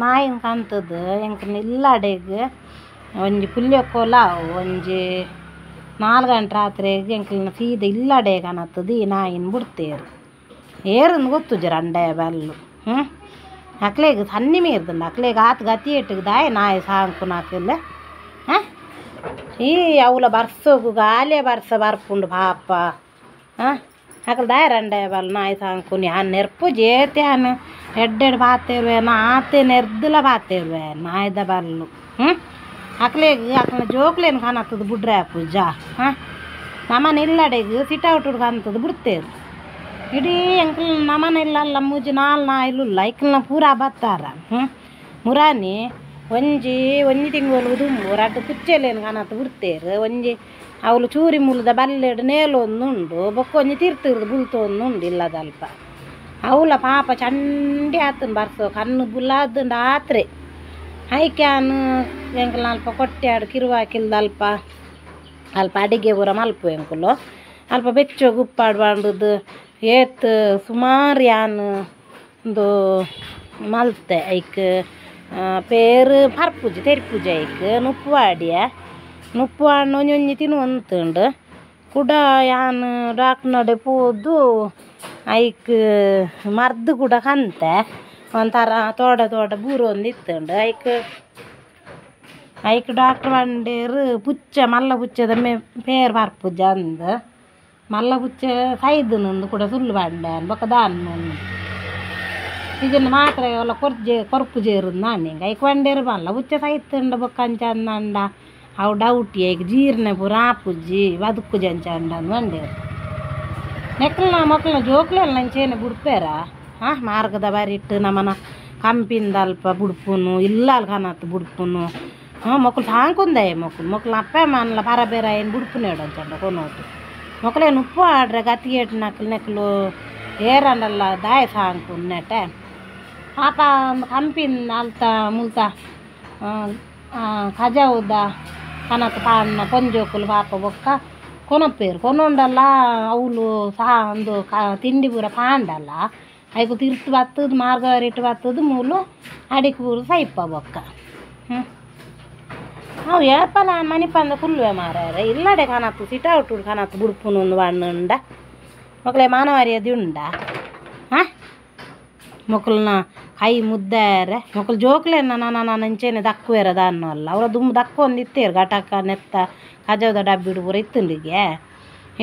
ನಾಯಿನ್ ಕಂತುದು ಎಂಕ್ನ ಇಲ್ಲಡೆಗ್ ಒಂಜಿ ಪುಲ್ಯಕೋಲ ಒಂಜಿ 4 ಗಂಟೆ ರಾತ್ರೆಗ್ ಎಂಕ್ಲನ ಸೀದ ಇಲ್ಲಡೆ ಕನತುದು ಈ ನಾಯಿನ್ ಬುಡ್ತೇರು ಏರುಂದು ಗೊತ್ತುಜಿ ರಂಡೆ ಬಲ್ಲು ಅಕ್ಲೆಗ್ ಸನ್ನಿ ಮೀರ್ದುಂಡು ಅಕ್ಲೆಗ್ ಆತ್ ಗತಿ ಇಟ್ಟುಗ್ ದಾಯೆ ನಾಯಿ ಸಾಂಕುನಕುಲು ಈ ಅವುಲ ಬರ್ಸೊಗು ಗಾಲಿಯ ಬರ್ಸ ಬರ್ಪುಂಡು ಪಾಪ ಅಕುಲು ದಾಯೆ ರಂಡೆ ಬಲ್ಲು ನಾಯಿ ಸಾಂಕುನಿ ಯಾನ್ ನೆರ್ಪುಜಿ ಏತ್ ಯಾನ್ ಎಡ್ಡೆಡ್ ಪಾತೆರುವೆ ಆತೆ ನೆರ್ದುಲ ಪಾತೆರುವೆ ನಾಯಿದ ಬಲ್ಲು ಅಕ್ಲೆಗ್ ಅಕ್ಲೆನ ಜೋಕ್ಲೆನ್ ಕನತುದು ಬುಡ್ರೆ ಆಪುಜ ನಮನ ಇಲ್ಲಡೆಗ್ ಸಿಟೌಟುಡು ಕಂತುದು ಬುಡ್ತೇರು ಇಡೀ ಎಂಕ್ಲ ನಮನ ಇಲ್ಲಲ್ಲ ಮೂಜಿ 4 ನಾಯಿಲುಲ್ಲ ಐಕ್ಲ್ನ ಪೂರ ಬತ್ತಾರ ಮುರಾನಿ ಒಂಜಿ ಒಂಜಿ ತಿಂಗೊಲು ದುಂಬು ರಡ್ಡ್ ಪುಚ್ಚೆಲೆನ್ ಕನತ್ ಬುಡ್ತೇರು ಒಂಜಿ ಅವುಲು ಚೂರಿ ಮೂಲದ ಬಲ್ಲೆಡ್ ನೇಲೊಂದು ಉಂಡು ಬೊಕ್ಕ ಒಂಜಿ ತಿರ್ತುರ್ದು ಬುಲ್ತೊಂದು ಉಂಡು ಇಲ್ಲದಲ್ಪ ಅವುಲ ಪಾಪ ಚಂಡಿ ಆತುಂಡು ಬರ್ಸೊ ಕಣ್ಣು ಬುಲಾದುಂಡು ಆತ್ರೆ ಐಕ್ಯಾನ್ ಎಂಕ್ಲ ಅಲ್ಪ ಕೊಟ್ಯಾಡ್ ಕಿರುವಾಕಿಲ್ದ ಅಲ್ಪ ಅಲ್ಪ ಅಡಿಗೆ ಪೂರ ಮಲ್ಪು ಎಂಕುಲು ಅಲ್ಪ ಬೆಚ್ಚೊಗು ಉಪ್ಪಾಡು ಪಂಡುದು ಏತ್ ಸುಮಾರು ಯಾನ್ ಉಂದು ಮಲ್ತೆ ಐಕ್ ಪೇರು ಪರ್ಪುಜಿ ತೆರಿಪುಜಿ ಐಕ್ ನುಪ್ಪು ಪಾಡ್ಯೆ ನುಪ್ಪು ಪಾಡ್ನ ಒಂಜಿ ಒಂಜಿ ತಿನ್ನುವಂತುಂಡು ಕುಡ ಯಾನ್ ಡಾಕ್ಟ್ರ್ನಡೆ ಪೋದು ಐಕ್ ಮರ್ದ್ ಕೂಡ ಕಂತೆ ಒಂಥರ ತೋಡ ತೋಡ ಬೂರೊಂದು ಇತ್ತುಂಡು ಐಕ್ ಐಕ್ ಡಾಕ್ಟ್ರ್ ಪಂಡೇರು ಪುಚ್ಚೆ ಮಲ್ಲ ಪುಚ್ಚೆದ ಮೇ ಪೇರು ಪರ್ಪುಜ ಅಂದ್ ಮಲ್ಲ ಪುಚ್ಚೆ ಸೈದುನುಂದು ಕೂಡ ಸುಳ್ಳು ಪಂಡೆ ಬೊಕ್ಕ ದಾನ್ನ ಇಜ್ಜಿಂಡ ಮಾತ್ರೆ ಓಲ ಕೊರ್ಜೆ ಕೊರ್ಪುಜೆರ್ ನಾನಿಂಗ್ ಐಕ್ ಪಂಡೇರು ಮಲ್ಲ ಪುಚ್ಚೆ ಸೈತುಂಡ ಬೊಕ್ಕ ಅಂಚ ಅಂದಂಡ ಅವು ಡೌಟಿ ಐಕ್ ಜೀರ್ಣೆ ಪೂರ ಆಪುಜಿ ಬದುಕುಜಿ ಅಂಚ ಅಂಡ ಪಂಡೇರು ನೆಕ್ಲ್ನ ಮೊಕ್ಲ್ನ ಜೋಕ್ಲೆಲ್ನ ಅಂಚೆನೆ ಬುಡ್ಪೆರ ಮಾರ್ಗದ ಬರಿಟ್ ನಮನ ಕಂಪಿಂದ ಅಲ್ಪ ಬುಡ್ಪುನು ಇಲ್ಲಲ್ ಕನತ್ ಬುಡ್ಪುನು ಮೊಕ್ಲು ಸಾಂಕುಂದಾಯೆ ಮೊಕ್ಲು ಮೊಕ್ಲ್ನ ಅಪ್ಪೆ ಅಮ್ಮನ್ಲ ಪರಬೇರಾಯಿನ್ ಬುಡ್ಪುನೇಡು ಅಂಚಂಡ ಕೊನೊಟು ಮೊಕ್ಲೆನ್ ಉಪ್ಪು ಆಡ್ರೆ ಗತಿಗೇಟ್ನಕ್ಲು ನೆಕ್ಲು ಏರಂಡಲ ದಾಯೆ ಸಾಂಕುನು ನೆಟೆ ಪಾಪ ಕಂಪಿಂದ ಅಲ್ತ ಮುಲ್ತ ಕಜವುದ ಕನತ್ ಪಾಡ್ನ ಪೊಂಜೋಕುಲು ಪಾಪ ಬೊಕ್ಕ ಕೊನೊಪೆರ್ ಕೊನೊಂಡಲ ಅವುಲು ಸಾ ಉಂದು ತಿಂಡಿ ಪೂರ ಪಾಂಡಲ ಐಕ್ ತಿರ್ತ್ ಬತ್ತುದು ಮಾರ್ಗ ಬರಿಟ್ ಬತ್ತುದು ಮೂಲು ಅಡಿಕ್ ಪೂರ ಸೈಪ ಬೊಕ್ಕ ಅವು ಏಪಲ ಮನಿಪಂದೆ ಕುಲ್ಲುವೆ ಮಾರಾಯರೆ ಇಲ್ಲಡೆ ಕನತ್ ಸಿಟೌಟುಡು ಕನತ್ ಬುಡ್ಪುನು ಪಂಡುಂಡ ಮೊಕ್ಲೆ ಮಾನವರ್ಯಾದಿ ಉಂಡ ಮೊಕ್ಲ್ನ ಕೈ ಮುದ್ದಾಯರೆ ಮೊಕ್ಲು ಜೋಕ್ಲೆನ ನನ ನನ ಇಂಚೆನೆ ದಕ್ಕುವೆರ ದಾನ್ನೋಲ್ಲ ಅವ್ರ ದುಂಬು ದಕ್ಕೊಂದಿತ್ತೇರು ಘಟಕ ನೆತ್ತ ಕಜವುದ ಡಬ್ಬಿಡ್ ಪೂರ ಇತ್ತುಂಡಿಗೆ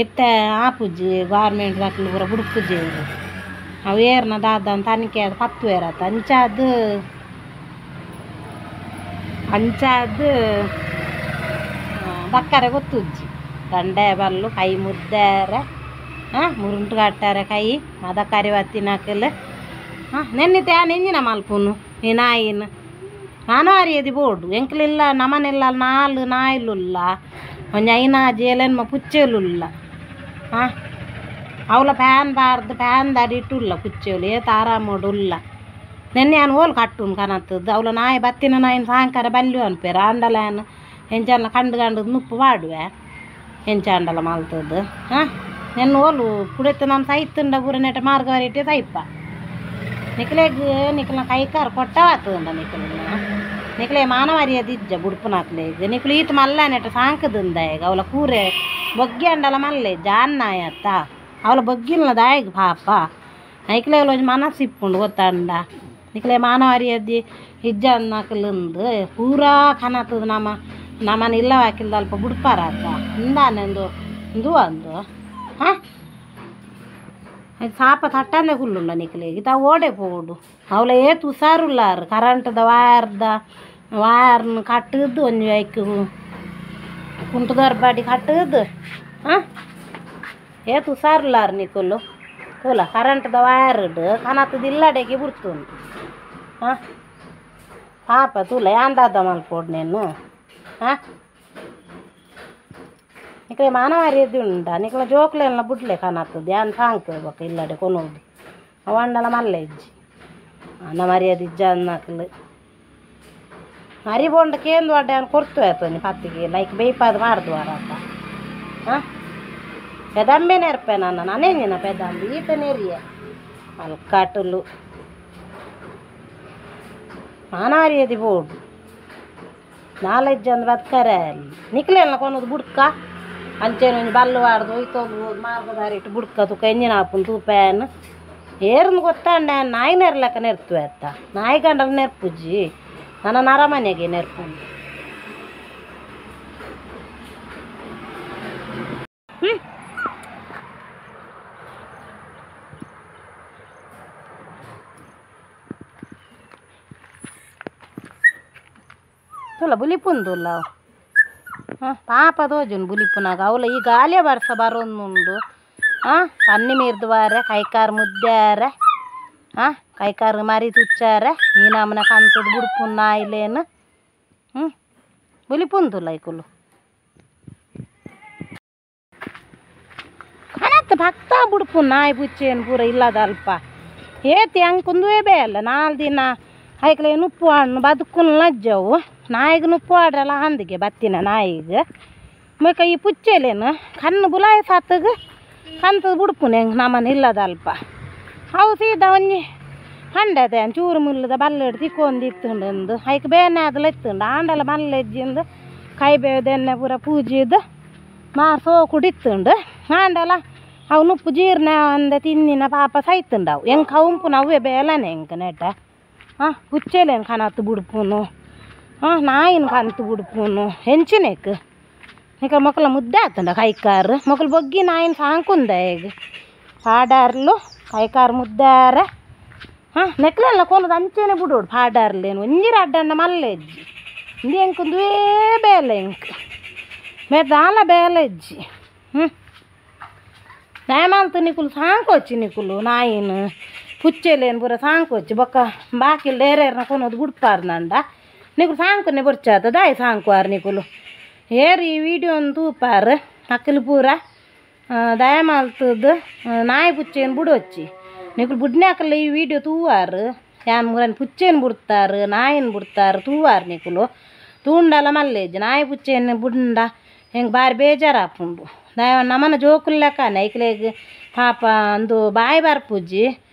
ಇತ್ತೆ ಆಪುಜಿ ಗಾರ್ಮೆಂಟ್ ದಕ್ಲು ಪೂರ ಬುಡ್ಪುಜೆರ್ ಅವು ಏರ್ನ ದಾದ ತನಿಖೆ ಆದ್ ಪತ್ತುವೆರತ ಅಂಚಾದ್ ಅಂಚಾದ್ ದಕ್ಕರೆ ಗೊತ್ತುಜ್ಜಿ ದಂಡೆ ಬಲ್ಲು ಕೈ ಮುದ್ದಾರೆ ಮುರುಂಟು ಕಟ್ಟಾರೆ ಕೈ ಮದ ಕರಿ ಬತ್ತಿನಕುಲು ನೆನ್ನಿತ್ತೆ ಯಾನ್ ಎಂಜಿನ ಮಲ್ಪುನು ಈ ನಾಯಿನ್ ಮಾನವರ್ಯಾದಿ ಬೋಡು ಎಂಕ್ಲಿಲ್ಲ ನಮನೆಲ್ಲ 4 ನಾಯಿಲುಲ್ಲ ಒಂಜಿ 5 6 7 ಪುಚ್ಚೆಲುಲ್ಲ ಅವುಲ ಫ್ಯಾನ್ ಪಾಡ್ದು ಫ್ಯಾನ್ ದಡಿಟುಲ್ಲ ಪುಚ್ಚೆಲು ಏತ್ ಆರಾಮೊಡು ಉಲ್ಲ ನೆನ್ನೆ ಯಾನ್ ಓಲು ಕಟ್ಟುನು ಕನತುದು ಅವುಲ ನಾಯಿ ಬತ್ತಿನ ನಾಯಿನ್ ಸಾಂಕರ ಬಲ್ಯೊ ಅನ್ಪೆರ್ ಆಂಡಲ ಯಾನ್ ಎಂಚಾಂಡಲ ಕಂಡು ಕಂಡುದು ನುಪ್ಪು ಪಾಡುವೆ ಎಂಚಾಂಡಲ ಮಲ್ತುದು ನೆನ್ನೆ ಓಲು ಪುಡೆತ್ ನಮ ಸೈತುಂಡ ಪೂರ ನೆಟ ಮಾರ್ಗ ಬರಿಟೆ ಸೈಪ ನಿಕ್ಲೆಗ್ ನಿಕ್ಲ್ನ ಕೈಕಾರ್ ಕೊಟ್ಟವಾತುಂಡ ನಿಕ್ಲ್ನ ನಿಕ್ಲೆ ಮಾನವರ್ಯಾದಿ ಇಜ್ಜ ಬುಡ್ಪುನಕ್ಲೆಗ್ ನಿಕ್ಲು ಈತ್ ಮಲ್ಲ ನೆಟ ಸಾಂಕುದುಂದಾಯೆಗ್ ಅವ್ಲ ಕೂರೆ ಬೊಗ್ಗೆ ಅಂಡಲ ಮಲ್ಲೆ ಜಾನ್ ನಾಯಿ ಅತ್ತ ಅವ್ಲ ಬೊಗ್ಗಿಲ್ನ ದಾಯೆಗ್ ಪಾಪ ಐಕ್ಲೆಗ್ ಒಂಜಿ ಮನಸ್ಸು ಇಪ್ಪುಂಡು ಗೊತ್ತಂಡ ನಿಕ್ಲೆ ಮಾನವರ್ಯಾದಿ ಇಜ್ಜಂದಿನಕುಲು ಪೂರಾ ಕನತುದು ನಮ ನಮನ ಇಲ್ಲವಾಕಿಲ್ದ ಅಲ್ಪ ಬುಡ್ಪಾರತ್ತ ಇಂದಾನೆ ಉಂದು ಉಂದು ಅಂದು ಸಾಪ ತಟ್ಟಂದೆ ಕುಲ್ಲುಂಡ ನಿಕ್ಲೆಗ್ ಇತ್ತೆ ಓಡೆ ಪೋವೊಡು ಅವ್ಲ ಏತ್ ಹುಷಾರುಲ್ಲಾರ್ ಕರೆಂಟ್ದ ವೈರ್ದ ವೈರ್ನ್ ಕಟ್ಟುದು ಒಂಜಿ ಐಕ್ ಕುಂಟುದರ್ಬಾಡಿ ಕಟ್ಟುದು ಏತ್ ಹುಷಾರುಲ್ಲಾರ್ ನಿಕುಲು ತೂಲ ಕರೆಂಟ್ದ ವೈರ್ಡ್ ಕನತುದು ಇಲ್ಲಡೆಗೆ ಬುಡ್ತುಂಡು ಪಾಪ ತೂಲ ಯಾನ್ ದಾದ ಮಲ್ಪೊಡು ನೆನ್ ನಿಕ್ಲೆ ಮಾನವರ್ಯಾದಿ ಉಂಡ ನಿಕ್ಲ ಜೋಕ್ಲೆನ್ಲ ಬುಡ್ಲೆ ಕನತುದು ಯಾನ್ ಸಾಂಕುವೆ ಬೊಕ್ಕ ಇಲ್ಲಡೆ ಕೊನೊದು ಅವು ಆಂಡಲ ಮಲ್ಲೆ ಇಜ್ಜಿ ಮಾನ ಮರ್ಯಾದೆ ಇಜ್ಜಂದಿನಕುಲು ಅರಿ ಬೋಂಡ ಕೇಂದು ಅಡ್ಡೆ ಯಾನ್ ಕೊರ್ತುವೆ ಆತ ಒಂಜಿ 10 ಕಿಲೋ ಐಕ್ ಬೇಯ್ಪಾದ್ ಪಾಡ್ದುವರತ ಪೆದಂಬೆ ನೆರ್ಪೆ ನನ ನನೆಂಜಿನ ಪೆದಂಬೆ ಈತ ನೆರಿಯೆ ಅಲ್ಕಾಟುಲು. ಮಾನಾರಿಯದಿ ಬೋಡು ನಾಲೆಜ್ ಅಂದ್ ಬತ್ಕರೆ ನಿಕ್ಲೆಲ್ಲ ಕೊನದು ಬುಡ್ಕ ಅಂಚೆನ ಒಂಜಿ ಬಲ್ಲು ವಾಡ್ದು ಒಯ್ತೊಂದು ಮಾರ್ಗದಾರಿಟ್ ಬುಡ್ಕ ತುಕ ಎಂಜಿನ ಆಪುಂಡು ತೂಪೇನ್ ಏರ್ಂದ್ ಗೊತ್ತಾಂಡ ನಾಯಿ ನೆರ್ಲಕ್ಕ ನೆರ್ತುವೆ ಅತ್ತ ನಾಯಿ ಗಂಡಲ ನೆರ್ಪುಜಿ ನನ್ನ ನರಮನೆಗೆ ನೆರ್ಪುಂಡು. ತುಲ ಬುಲಿಪುಂದುಲ್ಲ ಪಾಪ ತೋಜುಂಡು ಬುಲಿಪುನಾಗ ಅವಲ ಈ ಗಾಲಿಯ ಬರ್ಸ ಬರೊಂದುಂಡು. ಸನ್ನಿ ಮೀರ್ದು ವಾರೆ ಕೈಕಾರು ಮುದ್ದಾರೆ ಕೈಕಾರು ಮರಿ ತುಚ್ಚಾರೆ ಈ ನಮನ ಕಂತದ ಬುಡ್ಪುನ್ ನಾಯಿಲೇನು ಬುಲಿಪುಂದುಲ್ಲ ಐಕುಲು ಕನತ್ ಭಕ್ತ ಬುಡ್ಪುನ್ ನಾಯಿ ಪುಚ್ಚೇನು ಪೂರ ಇಲ್ಲದ ಅಲ್ಪ ಏತಿ ಅಂಕುಂದುವೇ ಬೇಲ್ಲ 4 ದಿನ ಐಕ್ಲೆ ನುಪ್ಪು ಹಣ್ಣು ಬದುಕುನ್ ಲಜ್ಜವು ನಾಯಿಗೆ ನುಪ್ಪು ಆಡ್ರಲ್ಲ ಅಂದಿಗೆ ಬತ್ತಿನ ನಾಯಿಗೆ ಮೇಕ ಈ ಪುಚ್ಚೆಲೇನು ಕಣ್ಣು ಬುಲಾಯ ಸಾತಗ ಕಂತದ ಬುಡ್ಪುನ ಹೆಂಗೆ ನಮ್ಮನೆ ಇಲ್ಲದ ಅಲ್ಪ ಅವು ಸೀದಾ ಒಂಜಿ ಪಂಡದೆ ಚೂರು ಮುಲ್ಲದ ಬಲ್ಲೆಡ್ ತಿಕ್ಕೊಂದು ಇತ್ತುಂಡು ಐಕ್ ಬೇನೆ ಅದಲ್ಲ ಇತ್ತುಂಡು ಆಂಡಲ ಮಲ್ಲೆಜ್ಜಿಂದು ಕೈ ಬೇವ್ದೆಣ್ಣೆ ಪೂರ ಪೂಜಿದ್ದು ಮಾರ್ ಸೋಕುಡು ಇತ್ತುಂಡು ಆಂಡಲ ಅವು ನುಪ್ಪು ಜೀರ್ಣ ಅಂದ ತಿನ್ನಿನ ಪಾಪ ಸೈತುಂಡು ಅವು ಹೆಂಗೆ ಕೌಂಪುನ ಅವೇ ಬೇಲನೆ ಹೆಂಗೆ ನೆಟ ಪುಚ್ಚೆಲೇನು ಕನತ್ತು ಬುಡ್ಪುನು ನಾಯಿನ ಕಂತು ಬುಡ್ಪುನು ಹೆಂಚಿನೆಕ್ ಇಕ ಮೊಕ್ಕಲ ಮುದ್ದೆ ಆತಂಡ ಕೈಕಾರು ಮೊಕ್ಕಲು ಬೊಗ್ಗಿ ನಾಯಿನ ಸಾಂಕುಂದ ಈಗ ಪಾಡಾರ್ಲು ಕೈಕಾರು ಮುದ್ದಾರೆ ನೆಕ್ಲೆಲ್ಲ ಕೊನದು ಅಂಚೆನೆ ಬಿಡೋಡು ಪಾಡಾರ್ಲೇನು ಒಂಜಿರ ಅಡ್ಡಣ್ಣ ಮಲ್ಲೆಜ್ಜಿ ಇಂದು ಎಂಕುಂದುವೇ ಬೇಲೆ ಎಂಕ್ ಮೆದಾಲ ಬೇಲೆಜ್ಜಿ. ದಯಮಾಲ್ತು ನಿಕುಲು ಸಾಂಕೊಚ್ಚಿ ನಿಕುಲು ನಾಯಿನ ಪುಚ್ಚೆಲೇನು ಪೂರ ಸಾಂಕೊಚ್ಚಿ ಬೊಕ್ಕ ಬಾಕಿಲ್ ಡೇರೇರ್ನ ಕೊನದು ಬುಡ್ಪಾರ್ ನಂಡ ನಿಕುಲು ಸಾಂಕುನೆ ಬೊರ್ಚಾತ ದಾಯಿ ಸಾಂಕುವಾರ್ ನಿಕುಲು ಏರು ಈ ವಿಡಿಯೋನ್ ತೂಪಾರ್ ಅಕ್ಕಲು ಪೂರ ದಯಮಾಲ್ತದ್ದು ನಾಯಿ ಪುಚ್ಚೇನು ಬುಡೊಚ್ಚಿ ನಿಕುಲು ಬುಡ್ನ್ಯಾಕಲ್ಲ ಈ ವಿಡಿಯೋ ತೂವಾರು ಯಾನ್ ಮುರನ್ ಪುಚ್ಚೇನು ಬುಡ್ತಾರು ನಾಯಿನ ಬುಡ್ತಾರು ತೂವಾರು ನಿಕುಲು ತೂಂಡಲ ಮಲ್ಲೆಜ್ಜಿ ನಾಯಿ ಪುಚ್ಚೇನು ಬುಡ್ಂಡ ಹೆಂಗೆ ಬಾರಿ ಬೇಜಾರಾಪುಂಡು ದಯ ನಮ್ಮನ ಜೋಕುಲು ಲೆಕ್ಕನೆ ಐಕ್ಲೆಗ್ ಪಾಪ ಅಂದು ಬಾಯಿ ಬರ್ಪುಜ್ಜಿ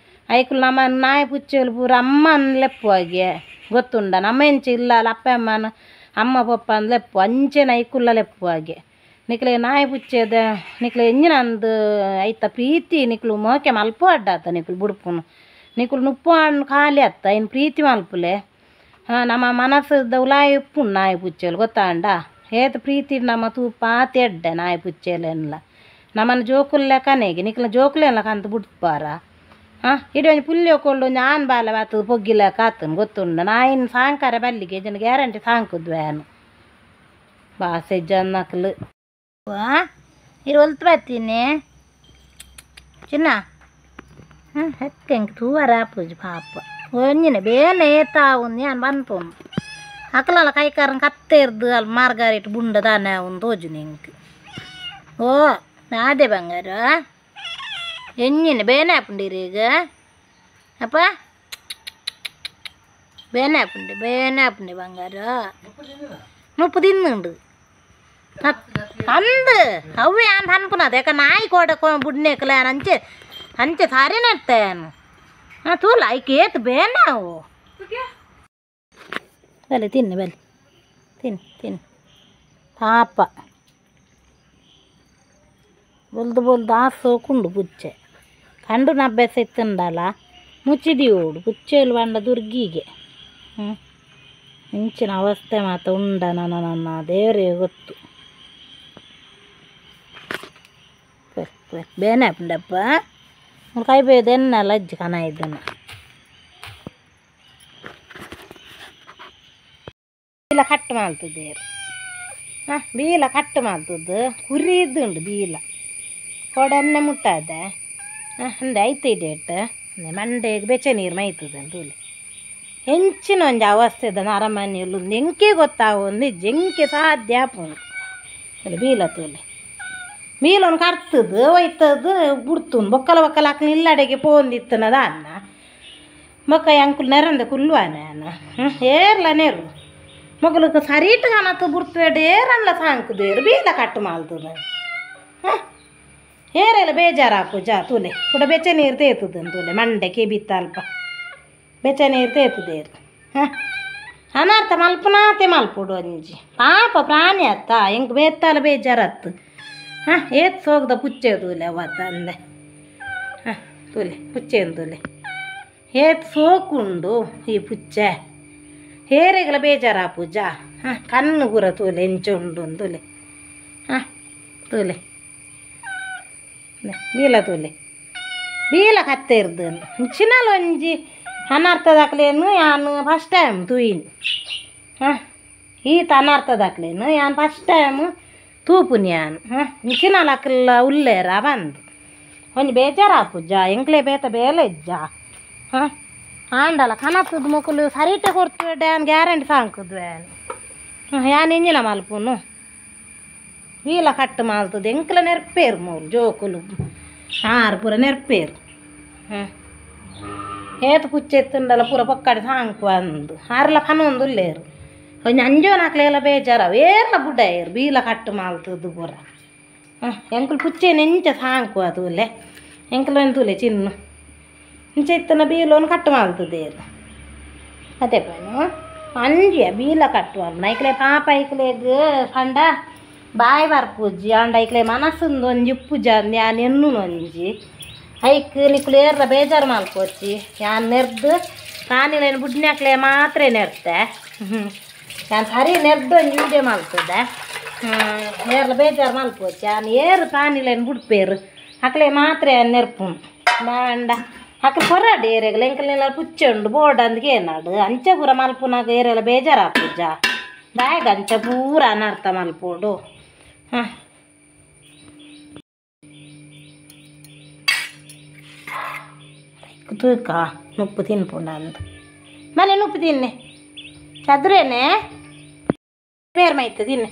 ಐಕುಲು ನಮ್ಮ ನಾಯಿ ಪುಚ್ಚೇಲು ಪೂರ ಅಮ್ಮನ ಲೆಪ್ಪುವಾಗೆ ಗೊತ್ತುಂಡ ನಮ್ಮ ಎಂಚ ಇಲ್ಲ ಅಪ್ಪ ಅಮ್ಮನ ಅಮ್ಮ ಪಪ್ಪ ಅಂದ್ ಲೆಪ್ಪು ಅಂಚೆನ ಐಕುಲ್ಲ ಲೆಪ್ಪುವಾಗೆ ನಿಕ್ಲೆ ನಾಯಿ ಪುಚ್ಚೆದ ನಿಕ್ಲೆ ಎಂಜಿನ ಅಂದು ಐತ ಪ್ರೀತಿ ನಿಕ್ಲು ಮೋಕೆ ಮಲ್ಪು ಅಡ್ಡಾತ ನಿಕ್ಲು ಬುಡ್ಪುನು ನಿಕ್ಲು ನುಪ್ಪು ಹಣ್ಣು ಖಾಲಿ ಅತ್ತ ಇನ್ನು ಪ್ರೀತಿ ಮಲ್ಪುಲೆ ನಮ್ಮ ಮನಸ್ಸದ ಉಲಾಯಿ ಉಪ್ಪುಂಡು ನಾಯಿ ಪುಚ್ಚೆಲು ಗೊತ್ತಾಂಡ ಏತ ಪ್ರೀತಿ ನಮ್ಮ ತೂಪ ಎಡ್ಡೆ ನಾಯಿ ಪುಚ್ಚೆಲೆಲ್ಲ ನಮ್ಮನ ಜೋಕುಲ್ಲ ಕನೆಗೆ ನಿಕ್ಲ ಜೋಕುಲೆಲ್ಲ ಕಂತ ಬುಡ್ಪಾರ ಇಡೀ ಒಂಜಿ ಪುಲ್ಯ ಕೊಳ್ಳು ಒಂಜಿ ಆನ್ ಬಾಲ ಬಾತದ ಪೊಗ್ಗಿಲಕ ಆತನ ಗೊತ್ತುಂಡು ನಾಯಿನ ಸಾಂಕಾರ ಬಲ್ಲಿಗೆ ಜನ ಗ್ಯಾರಂಟಿ ಸಾಂಕುದ್ವೇನು ಬಾಸೆ ಜನ್ನಕ್ಲು ಇರು ಒಲ್ತು ಬರ್ತೀನಿ ಚಿನ್ನ ಹೆಕ್ಕೆ ತೂವರ ಆಪುಜಿ ಪಾಪ ಒಂಜಿನ ಬೇನೆ ಏತಾವುಂದು ಯಾನ್ ಬಂತು ಅಕ್ಲಲ್ಲ ಕೈಕಾರನ್ ಕತ್ತೆರ್ದು ಅಲ್ಲಿ ಮಾರ್ಗಾರಿಟ್ ಬುಂಡ ದಾನೆ ಅವನು ತೋಜು ನಿಂಕ್ ಓ ನಾದೆ ಬಂಗಾರ ಎಂಜಿನ ಬೇನೆ ಆಪುಂಡಿರಿ ಈಗ ಅಪ್ಪ ಬೇನೆ ಆಪುಂಡಿ ಬೇನೆ ಆಪುಂಡಿ ಬಂಗಾರ ಮುಪ್ಪು ತಿನ್ನುಂಡು ಅಂದು ಅವೇ ಆನ್ ಅನ್ಪುನದ ಯಾಕ ನಾಯಿ ಕೋಡ ಬುಡ್ನೇಕಲ ಅಂಚೆ ಅಂಚೆ ಸಾರಿ ನೆಡ್ತೇನು ತೂಲ ಐಕೆ ಏತ್ ಬೇನೆ ಅವು ಬಲೆ ತಿನ್ನಿ ಬಲೆ ತಿನ್ನಿ ತಿನ್ನಿ ಪಾಪ ಬೊಲ್ದು ಬೊಲ್ದು ಆಸೋಕುಂಡು ಪುಚ್ಚೆ ಕಂಡು ನಬ್ಬೆಸ ಇತ್ತುಂಡಲ್ಲ ಮುಚ್ಚಿದೀವೋಡು ಪುಚ್ಚೆಲು ಬಂಡ ದುರ್ಗಿಗೆ ಇಂಚಿನ ಅವಸ್ಥೆ ಮಾತ ಉಂಡ ನನ್ನ ನನ್ನ ದೇವರೇ ಗೊತ್ತು. ಬೇನೆ ಆಪುಂಡಪ್ಪ ಕೈ ಬೇದ ಎನ್ನಲ್ಲ ಅಜ್ಜಿ ಕನ ಇದ್ದನು ಬೀಲ ಕಟ್ ಮಾಡ್ತದೇರು ಬೀಲ ಕಟ್ ಮಾಡ್ತದ್ದು ಕುರಿ ಇದ್ದುಂಡು ಬೀಲ ಕೊಡೆನ್ನೆ ಮುಟ್ಟಾದೆ ಅಂದೆ ಐತೆ ಡೇಟ್ ಮಂಡೆಗೆ ಬೆಚ್ಚ ನೀರು ಮೈತದೆ ತೂಲೆ ಹೆಂಚಿನ ಒಂಜಿ ಅವಸ್ಥೆ ಇದ್ದಾನೆ ಅರಮನೆಯಲ್ಲಿ ಎಂಕೆ ಗೊತ್ತಾವೊಂದು ಜಂಕೆ ಸಾಧ್ಯ ಆಪುಂಡು ಅಲ್ಲಿ ಬೀಲ ತೂಲೆ ಬೀಲೊಂದು ಕರ್ತದು ಒಯ್ತದ್ದು ಬುಡ್ತುಂಡು ಬೊಕ್ಕಲ ಬೊಕ್ಕಲ ಹಾಕಿ ಇಲ್ಲಡೆಗೆ ಪೋಂದಿತ್ತನದ ಅನ್ನ ಬೊಕ್ಕ ಅಂಕುಲು ನೆರಂದೆ ಕುಲ್ವಾನೆ ಅನ್ನ ಏರ್ಲ ನೆರು ಮೊಗಲಕ್ಕೆ ಸರಿಟ್ ಕಾಣತ್ತು ಬುಡ್ತುವೆ ಏರಲ್ಲ ಸಾಂಕುದೇರು ಬೀಲ ಕಟ್ಟು ಮಾಲ್ತದ ಏರೆಲ್ಲ ಬೇಜಾರಾಪು ಜಾ ತೂಲೆ ಕೂಡ ಬೆಚ್ಚ ನೀರು ತೇತದ ತೂಲೆ ಮಂಡೆ ಕೆಬಿತ್ತ ಅಲ್ಪ ಬೆಚ್ಚ ನೀರು ತೇತದೇರು ಹಾಂ ಅನರ್ಥ ಮಲ್ಪುನಾತೆ ಮಲ್ಪೊಡು ಒಂಜಿ ಪಾಪ ಪ್ರಾಣಿ ಅತ್ತ ಎಂಕ್ ಬೇತಾಲ ಬೇಜಾರತ್ತು ಹಾಂ ಏತ್ ಸೋಗ್ದ ಪುಚ್ಚೆ ತೂಲೆ ಅವತ್ತ ಅಂದೆ ಹಾಂ ತೂಲೆ ಪುಚ್ಚೆನ್ ತೂಲೆ ಏತ್ ಸೋಕುಂಡು ಈ ಪುಚ್ಚೆ ಹೇರೆಗಲ ಬೇಜಾರ ಪೂಜಾ ಹಾಂ ಕಣ್ಣು ಪೂರ ತೂಲೆ ಎಂಚ ಉಂಡು ತೂಲೆ ಹಾಂ ತೂಲೆ ಬೀಲ ತೂಲೆ ಬೀಲ ಕತ್ತೆ ಇರ್ದು ಚಿನ್ನಲ ಒಂಜಿ ಅನರ್ಥದಾಕ್ಲೇನು ಯಾನು ಫಸ್ಟ್ ಟೈಮ್ ತೂಯಿನಿ ಹಾಂ ಈತ ಅನರ್ಥದಾಕ್ಲೇನು ಯಾನ್ ಫಸ್ಟ್ ಟೈಮ್ ತೂಪುನಿ ಯಾನ್ ಹಾಂ ಇಂಚಿನಲ ಅಕ್ಲ ಉಲ್ಲೇರ ಬಂದು ಒಂಜಿ ಬೇಜಾರಾಪುಜ ಎಂಕ್ಲೆ ಬೇತ ಬೇಲೆ ಇಜ್ಜ ಹಾಂ ಆಂಡಲ ಕನತ್ತದ ಮೊಕುಲು ಸರಿಟೆ ಕೊಡ್ತು ಡ್ಯಾನ್ ಗ್ಯಾರಂಟಿ ಸಾಂಕುದ್ವೆ ಯಾನ್ ಎಂಜಿನ ಮಲ್ಪುನು ವೀಲ ಕಟ್ಟು ಮಾಲ್ತದೆ ಎಂಕ್ಲ ನೆರ್ಪೇರು ಮೂರು ಜೋಕುಲು ಆರು ಪೂರ ನೆರ್ಪೇರು ಹಾಂ ಏತ್ ಪುಚ್ಚೆತ್ತುಂಡಲ ಪೂರ ಪೊಕ್ಕಡೆ ಸಾಂಕು ಅಂದು ಆರ್ಲ ಪನೊಂದು ಉಲ್ಲೇರು ಒಂಜಿ ಅಂಜೋನಾಕ್ಲೆಲ್ಲ ಬೇಜಾರ ಏರ್ಲ ಬುಡಯರು ಬೀಲ ಕಟ್ಟು ಮಾಲ್ತದ್ದು ಪೂರ ಹಾಂ ಎಂಕುಲು ಪುಚ್ಚೆ ನೆಂಚ ಸಾಂಕು ತೂಲೆ ಎಂಕುಲು ಒಂದು ತೂಲೆ ಚಿನ್ನು ಇಂಚ ಇತ್ತನ ಬೀಲೋನು ಕಟ್ಟು ಮಾಲ್ತದೇರು ಅದೇ ಪನು ಅಂಜಿಯ ಬೀಲ ಕಟ್ಟುವ ಐಕ್ಲೆ ಪಾಪ ಐಕ್ಲೆಗ್ ಪಂಡ ಬಾಯ್ ಬರ್ಪುಜ್ಜಿ ಆಂಡ ಐಕ್ಲೆ ಮನಸ್ಸುಂದು ಒಂಜಿ ಉಪ್ಪುಜ ಯಾನ್ ಎನ್ನುನು ಒಂಜಿ ಐಕ್ ನಿಕುಲು ಏರ್ಲ ಬೇಜಾರು ಮಲ್ಪೊಚ್ಚಿ ಯಾನ್ ನೆರ್ದು ಪ್ರಾಣಿಲೇನು ಬುಡ್ನ್ಯಾಕ್ಲೆ ಮಾತ್ರ ನೆರ್ತೆ ಯಾನ್ ಸರಿ ನೆರ್ದು ಒಂಜಿ ವೀಡಿಯೋ ಮಲ್ತದೆ ಏರ್ಲ ಬೇಜಾರು ಮಲ್ಪೊಚ್ಚಿ ಯಾನ್ ಏರು ಪ್ರಾಣಿಲೇನು ಬುಡ್ಪೇರು ಅಕ್ಲೆ ಮಾತ್ರ ನೆರ್ಪುನು ಬಾಂಡ ಅಕ್ಲೆ ಕೊರಾಡು ಏರೆಗ್ಲ ಎಂಕಲ್ನೆಲ್ಲ ಪುಚ್ಚೆ ಉಂಡು ಬೋರ್ಡ್ ಅಂದ್ಗೆ ಏನಾಡು ಅಂಚೆ ಪೂರ ಮಲ್ಪುನಾಗ ಏರೆಲ್ಲ ಬೇಜಾರಾಪುಜ ದಾಯಗ ಅಂಚೆ ಪೂರ ಅನರ್ಥ ಮಲ್ಪೊಡು ಹಾಂ ತೂಕ ನುಪ್ಪು ತಿನ್ಪುಂಡ ಅಂದು ಮನೆ ನುಪ್ಪು ತಿನ್ನೆ ಚದುರೇನೆ ಪೇರ್ ಮೈತೆ ತಿನ್ನೆ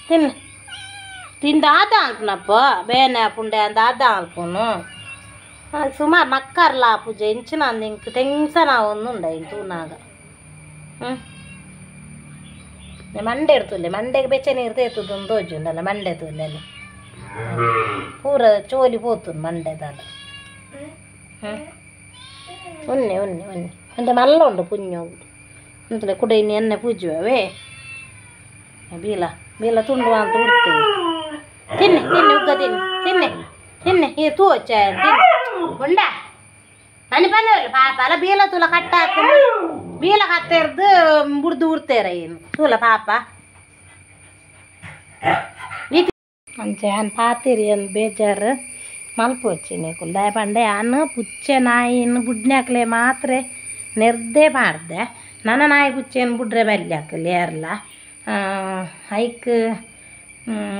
ತಿನ್ನೆ ತಿಂದ ಆದ ಅಲ್ಪನಪ್ಪ ಬೇನೆ ಪುಂಡೆ ಅಂದ ಆದ ಅಲ್ಪುನು ಸುಮಾರು ನಕ್ಕರ್ಲ ಪೂಜೆ ಇಂಚಿನ ಅಂದು ಇಂಕ್ ಟೆನ್ಷನ್ ಆವೊಂದುಂಡ ಇನ್ ತೂನಾಗ ಹ್ಞೂ ಮಂಡೆ ಇರ್ತುಲ್ಲೆ ಮಂಡೆಗೆ ಬೆಚ್ಚ ನೀರು ತೇತುದು ತೋಜುಂಡಲ್ಲ ಮಂಡೆ ತೂಲೆ ಪೂರ ಚೋಲಿ ಪೋತುಂಡು ಮಂಡೆದಲ್ಲ ಹ್ಞೂ ಉನ್ನೆ ಉನ್ನೆ ಉನ್ನೆ ಅಂದೆ ಮಲ್ಲ ಉಂಡು ಪುಣ್ಯೋಗು ಅಂತಲೇ ಕುಡ ಇನ್ನು ಎಣ್ಣೆ ಪೂಜುವವೇ ಬೀಲ ಬೀಲ ತುಂಡು ಅಂತ ಉಡ್ತೇವೆ ತಿನ್ನೆ ತಿನ್ನೆ ಉಗ್ಗ ತಿನ್ನೆ ತಿನ್ನೆ ತಿನ್ನೆ ಈ ತೂಚ ತಿನ್ನೆ ಉಂಡ ಮನೆ ಬಂದವಲ್ಲ ಪಾಪ ಅಲ್ಲ ಬೀಲ ತೂಲ ಕಟ್ಟ ಹಾಕೊಂಡು ಬೀಲ ಕತ್ತೆರ್ದು ಬುಡ್ದು ಉಡ್ತೇರ ಏನು ತೂಲ ಪಾಪ ಅಂಚೆ ಯಾನ್ ಪಾತಿರಿ ಅಂದ್ ಬೇಜಾರು ಮಲ್ಪೊಚ್ಚಿ ನಿಕುಲು ದಾಯೆ ಪಂಡ ಯಾನ್ ಪುಚ್ಚೆ ನಾಯಿನ್ ಬುಡ್ನ್ಯಾಕ್ಲೆ ಮಾತ್ರ ನೆರ್ದೇ ಪಾಡ್ದೆ ನನ ನಾಯಿ ಪುಚ್ಚೆನ್ ಬುಡ್ರೆ ಬಲ್ಲಿ ಅಕುಲು ಏರ್ಲ hike.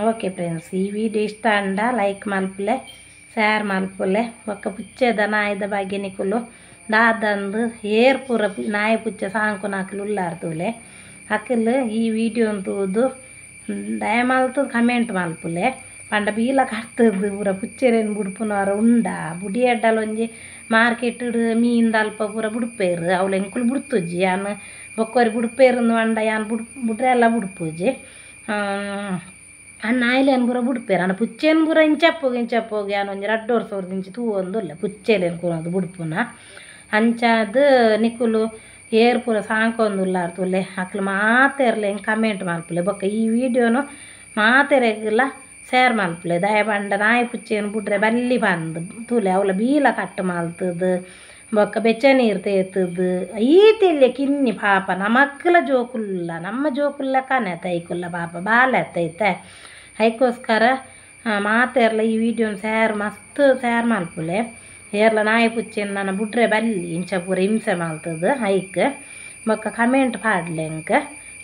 Okay friends, ಈ ವಿಡಿಯೋ ಇಷ್ಟ ಅಂಡ ಲೈಕ್ ಮಲ್ಪುಲೆ ಶೇರ್ ಮಲ್ಪುಲೆ ಬೊಕ್ಕ ಪುಚ್ಚೆದ ನಾಯಿದ ಬಗ್ಗೆ ನಿಕುಲು ದಾದಂದು ಏರ್ ಪೂರ ನಾಯಿ ಪುಚ್ಚೆ ಸಾಂಕುನಕುಲು ಉಲ್ಲಾರ್ ತೂಲೆ ಅಕುಲು ಈ ವಿಡಿಯೋನ್ ತೂದು ದಯ ಮಲ್ತುದು ಕಮೆಂಟ್ ಮಲ್ಪುಲೆ ಪಂಡ ಬೀಲ ಕಟ್ತದು ಪೂರ ಪುಚ್ಚೆರೆನ್ ಬುಡ್ಪುನವರ ಉಂಡ ಬುಡಿಯಡ್ಡಲ ಒಂಜಿ ಮಾರ್ಕೆಟ್ ಮೀನ್ದ ಅಲ್ಪ ಪೂರ ಬುಡ್ಪೇರು ಅವ್ಲು ಎಂಕುಲು ಬುಡ್ತುಜಿ ಯಾನ್ ಬೊಕ್ಕೊರಿ ಬುಡ್ಪೇರುಂದು ಪಂಡ ಯಾನ್ ಬುಡ್ರೆ ಎಲ್ಲ ಬುಡ್ಪುಜಿ ಆ ನಾಯಿಲೆನ್ ಪೂರ ಬುಡ್ಪೇರು ಆಂಡ ಪುಚ್ಚೆನ್ ಪೂರ ಇಂಚಪ್ಪೊಗು ಇಂಚಪ್ಪೊಗು ಯಾನ್ ಒಂಜಿ ರಡ್ಡ್ ವರ್ಷ ಇಂಚಿ ತೂವೊಂದುಲ್ಲೆ ಪುಚ್ಚೆಲೆನ್ ಕೊನೊದು ಬುಡ್ಪುನ ಅಂಚಾದ್ ನಿಕುಲು ಏರ್ ಪೂರ ಸಾಂಕೊಂದುಲ್ಲಾರ್ ತೂಲೆ ಅಕ್ಲು ಮಾತೆರ್ಲ ಎಂಕ್ ಕಮೆಂಟ್ ಮಲ್ಪುಲೆ ಬೊಕ್ಕ ಈ ವಿಡಿಯೋನು ಮಾತೆರೆಗ್ಲ ಶೇರ್ ಮಲ್ಪುಲೆ ದಾಯೆ ಪಂಡ ನಾಯಿ ಪುಚ್ಚೆನ್ ಬುಡ್ರೆ ಬಲ್ಲಿ ಪಂದ್ ತೂಲೆ ಅವ್ಲ ಬೀಲ ಕಟ್ಟ್ ಮಲ್ತುದು ಬೊಕ್ಕ ಬೆಚ್ಚ ನೀರು ತೇತುದು ಈತೆಲ್ಯ ಕಿನ್ನಿ ಪಾಪ ನಮಕ್ಲ ಜೋಕುಲ್ಲ ನಮ್ಮ ಜೋಕುಲ್ಲ ಕನೆ ಐಕುಲ್ಲ ಪಾಪ ಬಾಲೆ ಐತೆ ಐಕೋಸ್ಕರ ಮಾತೆರ್ಲ ಈ ವಿಡಿಯೋನ್ ಶೇರ್ ಮಸ್ತ್ ಶೇರ್ ಮಲ್ಪುಲೆ ಏರ್ಲ ನಾಯಿ ಪುಚ್ಚೆನ್ ನನ ಬುಡ್ರೆ ಬಲ್ಲಿ ಇಂಚ ಪೂರ ಹಿಂಸೆ ಮಲ್ತುದು ಐಕ್ ಬೊಕ್ಕ ಕಮೆಂಟ್ ಪಾಡ್ಲೆ ಎಂಕ್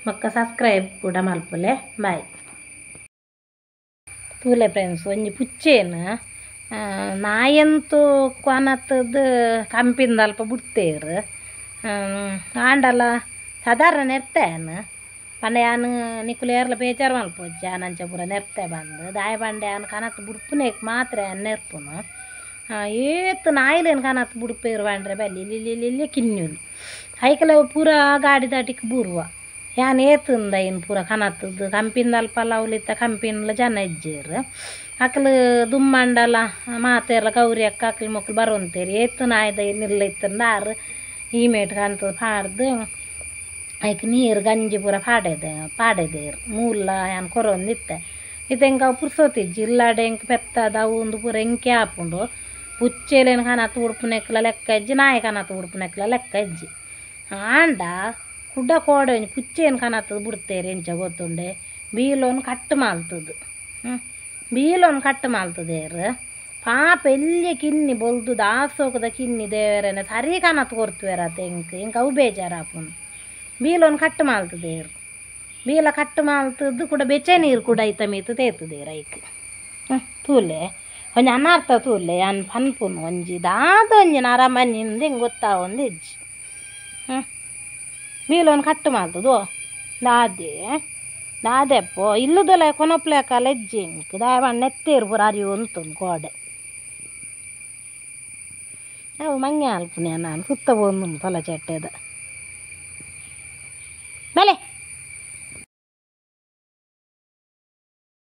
ಬೊಕ್ಕ ಸಬ್ಸ್ಕ್ರೈಬ್ ಕೂಡ ಮಲ್ಪುಲೆ ಬಾಯ್. ತೂಲೆ ಫ್ರೆಂಡ್ಸ್ ಒಂಜಿ ಪುಚ್ಚೆನ್ ನಾಯಂತೂ ಕೊನತ್ತದು ಕಂಪಿಂದ ಅಲ್ಪ ಬುಡ್ತೇರು ಆಂಡಲ ಸಾಧಾರಣ ನೆರ್ತೆ ಪಂಡ ಯಾನ್ ನಿಕುಲು ಏರ್ಲ ಬೇಜಾರು ಮಲ್ಪೊಚ್ಚಿ ಯಾನ್ ಅಂಚ ಪೂರ ನೆರ್ತೆ ಬಂದು ದಾಯೆ ಪಂಡ ಯಾನ್ ಕನತ್ ಬುಡ್ಪುನೇಕ್ ಮಾತ್ರ ಯಾನ್ ನೆರ್ಪುನು ಏತ್ ನಾಯಿಲೇನು ಕನತ್ ಬುಡ್ಪೇರು ಪಂಡ್ರೆ ಬಲ್ಲಿ ಇಲ್ಲಿ ಇಲ್ಲಿ ಕಿನ್ನುಲು ಐಕಲ ಪೂರ ಗಾಡಿ ದಾಟಿಕ್ ಬೂರುವ ಯಾನ್ ಏತುಂದ ಇನ್ ಪೂರ ಕನತ್ತದು ಕಂಪಿಂದ ಅಲ್ಪ ಅವ್ಲಿತ್ತ ಕಂಪಿನ್ಲ ಜನ ಇಜ್ಜೇರು ಅಕ್ಲು ದುಮ್ಮಂಡಲ ಮಾತೆರ್ಲ ಗೌರಿ ಅಕ್ಕ ಅಕ್ಲು ಮೊಕ್ಲು ಬರೋಂತೇರು ಏತು ನಾಯಿದ ನಿಲ್ಲ ಇತ್ತಂದ ಆರು ಈ ಮೇಟ್ ಕಾಣ್ತದ ಪಾಡ್ದು. ಐಕ್ ನೀರು ಗಂಜಿ ಪೂರ ಪಾಡೆದೆ ಪಾಡೆದೇರ್ ಮೂಲ ಯಾನ್ ಕೊರೊಂದಿತ್ತೆ. ಇತ್ತೆ ಎಂಕ್ ಅವು ಪುರ್ಸೊತಿಜ್ಜಿ ಇಲ್ಲಡೆ ಎಂಕ್ ಪೆತ್ತದ ಅವು ಉಂದು ಪೂರ ಎಂಕೆ ಆಪುಂಡು. ಪುಚ್ಚೆಲೆನ್ ಕನತ್ ಬುಡ್ಪುನೆಕ್ಲ ಲೆಕ್ಕ ಇಜ್ಜಿ, ನಾಯಿ ಕನತ್ ಬುಡ್ಪುನೆಕ್ಲ ಲೆಕ್ಕ ಇಜ್ಜಿ. ಆಂಡ ಕುಡ ಕೋಡೆ ಒಂಜಿ ಪುಚ್ಚೆನ್ ಕನತ್ ಬುಡ್ತೇರ್ ಎಂಚ ಗೊತ್ತುಂಡೆ, ಬೀಲೊನು ಕಟ್ ಮಲ್ತುದು ಬೀಲೊನು ಕಟ್ ಮಲ್ತುದೇರ್. ಪಾಪ ಎಲ್ಯ ಕಿನ್ನಿ ಬೊಲ್ದು ದಾಸೋಕದ ಕಿನ್ನಿ ದೇವೆರೆನ ಸರಿ ಕನತ್ ಕೊರ್ತುವೆರತ ಎಂಕ್, ಎಂಕ್ ಅವು ಬೇಜಾರಾಪುಂಡು. ಬೀಲೊನು ಕಟ್ ಮಲ್ತುದೇರ್, ಬೀಲ ಕಟ್ ಮಲ್ತುದು ಕುಡ ಬೆಚ್ಚ ನೀರು ಕೂಡ ಐತ ಮಿತ್ತ್ ತೇತುದೇರ್ ಐಕ್. ತೂಲೆ ಒಂಜಿ ಅನರ್ಥ ತೂಲೆ ಯಾನ್ ಪನ್ಪುನು ಒಂಜಿ ದಾದ ಒಂಜಿ ನರಮನಿಂದ್ ಎಂಕ್ ಗೊತ್ತಾವೊಂದು ಇಜ್ಜಿ. ಬೀಲೊನು ಕಟ್ ಮಲ್ತುದು ದಾದೆ ದಾದೆಪ್ಪೋ ಇಲ್ಲದೊಲ ಕೊನೊಪ್ಲೆಕಲ ಇಜ್ಜಿ ಎಂಕ್, ದಾಯೆ ಪಂಡ ನೆತ್ತೇರು ಪೂರ ಅರಿಯೊಂತುಂಡು ಕೋಡೆ. ಅವು ಮಂಗೆ ಅಲ್ಪುನೆ ನಾನು ಸುತ್ತ ಪೋಂದುಂಡು ತೊಲ ಚಟ್ಟೆದ ಬಲೆ.